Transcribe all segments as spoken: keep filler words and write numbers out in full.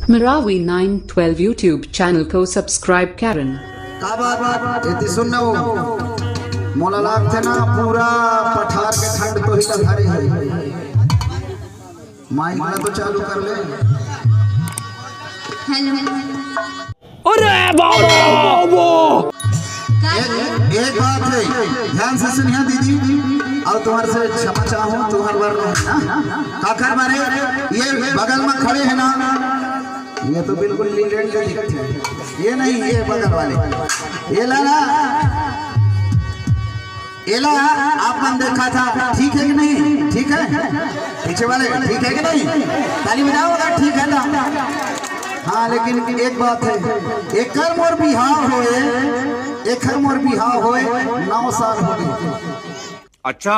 Marawi nine twelve YouTube channel को subscribe करें। का बात? एती सुन ना वो। मोला लागथे ना, पूरा पठार के ठंड तो ही धरे है। माइक ला तो चालू कर ले। हेलो। अरे बाबा, बाबा। एक, एक बात है, ध्यान से सुनिए दीदी, और तुम्हारे से क्षमा चाहूँ, तुम्हारे बारे में ना, काकर बारे, ये बगल में खड़े हैं ना, ये तो बिल्कुल लीजेंड के दिखते हैं। ये नहीं, ये बगल वाले, ये लाला, एला आप मन देखा था, ठीक है कि नहीं? ठीक है, पीछे वाले, ठीक है कि नहीं? ताली बजाओ अगर ठीक है तो। हाँ, लेकिन एक बात है, एकर मोर बिहाव होए, एकर मोर बिहाव होए, नौ साल हो गए। अच्छा,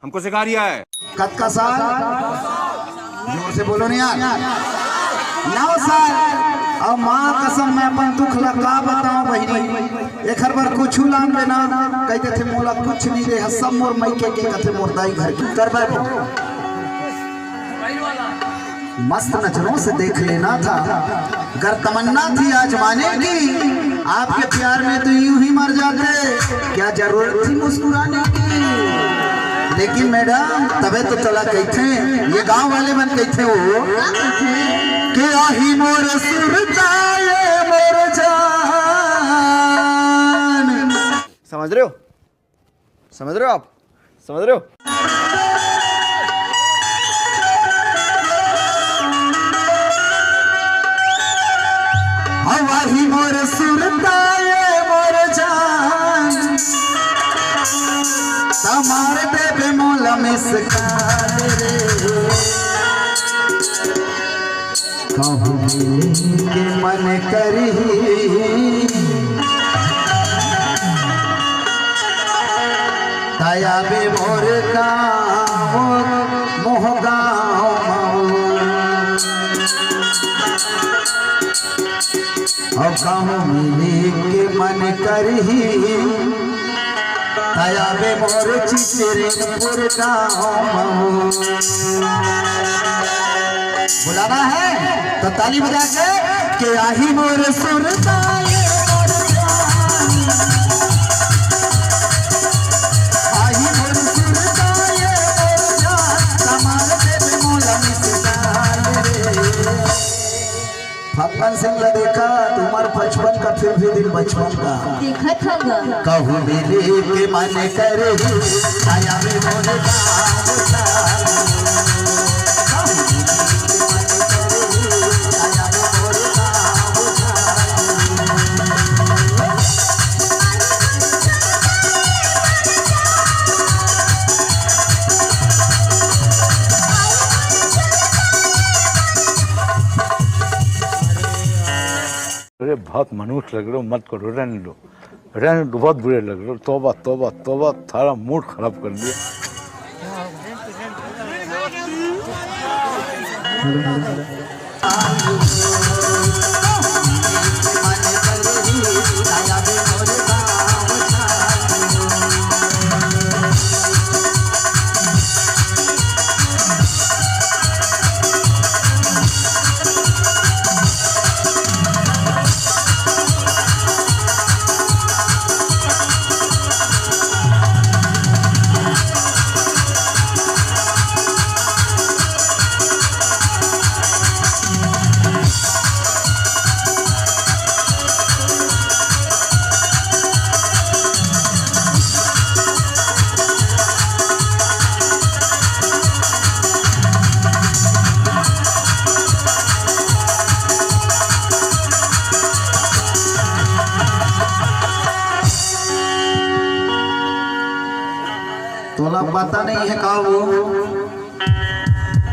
हमको सिखा रिया है। कतका साल? जोर से बोलो नहीं यार। नौ साल। अब माँ कसम, मैं अपन दुख ला का बताऊं बहिनी, एखर बर कुछु लान देना, कह देथे मोला कुछ नहीं दे, सब मोर मइके के, कथे मोर दाई घर के। कर बर मस्त नजरों से देख लेना था, गर तमन्ना थी आजमाने की, आपके प्यार में तो यूं ही मर जाते, क्या जरूरत थी मुस्कुराने की। लेकिन मैडम, तबे तो तोला कहते हैं, ये गांव वाले मन कहते हो कि आही मोर सुरता ये मोर जान। समझ रहे हो? समझ रहे हो आप? समझ रहे हो? हवा ही मोर सुरता ये मोर जान, तमार देबे मोला मिस कॉल रे। कहूँ मिले के मन करही, तया बे मोर गाँव, मोह गाँव मऊ। और कहूँ मिले के मन करही, तया बे मोर चिचरेपुर गाँव मऊ। बुलाना है तो ताली बजा के, के आही मोर सुरता ये मोर जान। आही मोर सुरता ये मोर जान, तमार देबे मोला मिस कॉल रे। फक्कन सिंह ला देखा, तुम्हार बचपन का फिर भी दिल बचपन का। देखत हगा। कहूँ मिले के मन करही, आया में मोर गाँव का। अरे, बहुत मनहूस लग रहे हो, मत करो, रहने दो, रहने दो, बहुत बुरे लग रहे हो। तौबा, तौबा, तौबा, थारा मूड खराब कर दिया। तोला पता नहीं है का वो?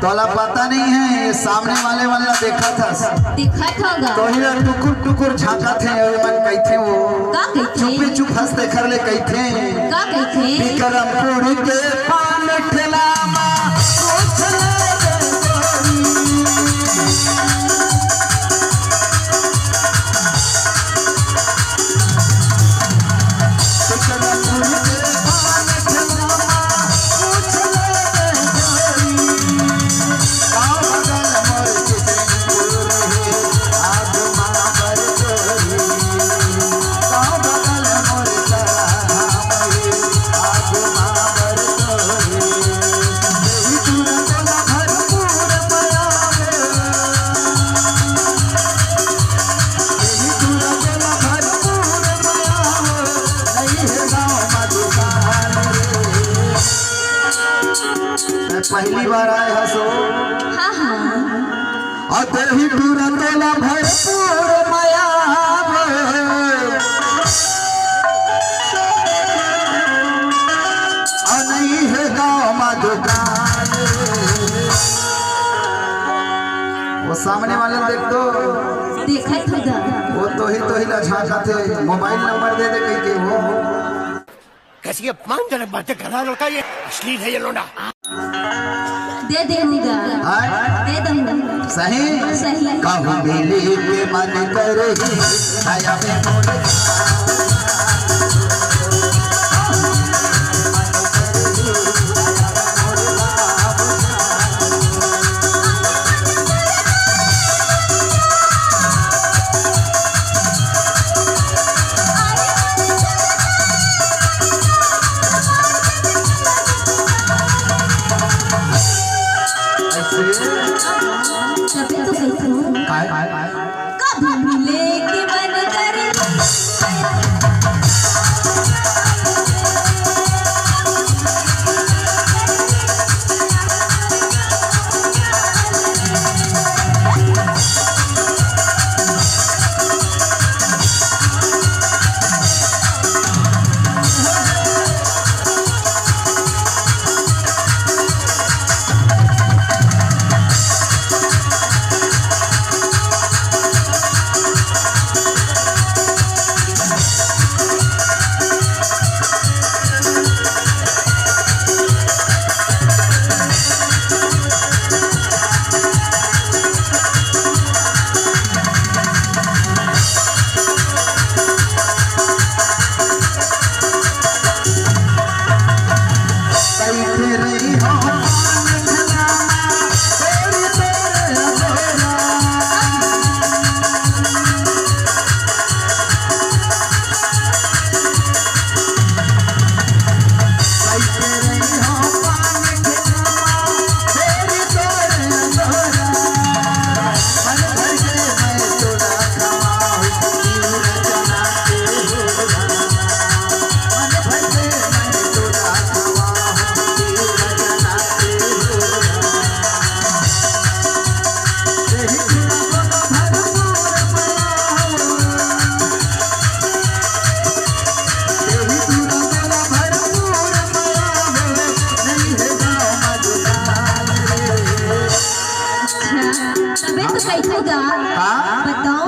तोला पता नहीं है, ये सामने वाले मन ला देखत हस। दिखत होगा। तो ही ला टुकुर टुकुर झांकत हे, ये मन कहिथे वो। का कहिथे? चुपे चुप हंस दे कर ले कहिथे। का कहिथे? बिक्रमपुर के पान ठेला मा कुछ ले रे गोरी। बार आए हसो। हाँ, हाँ। अउ तेही टूरा तोला भरपूर मया आवे। अउ नहीं हे गाँव मा दुकान। वो सामने वाले देख तो। देखत हो गा। वो तोही तोही ला झांकत हे, मोबाइल नंबर दे दे कहिके वो। कैसी अपमानजनक बातें कर रहा है लड़का, ये अश्लील है ये लोंडा। दे देहूँगा। हाँ? दे दूँगा। सही? सही। कहूँ मिली के मन करही, छाया में मोर तबे तो कहिथों। काय? कब मिले के मन करे। अच्छा, तबे तो कहिथों गा। हाँ? बताओ।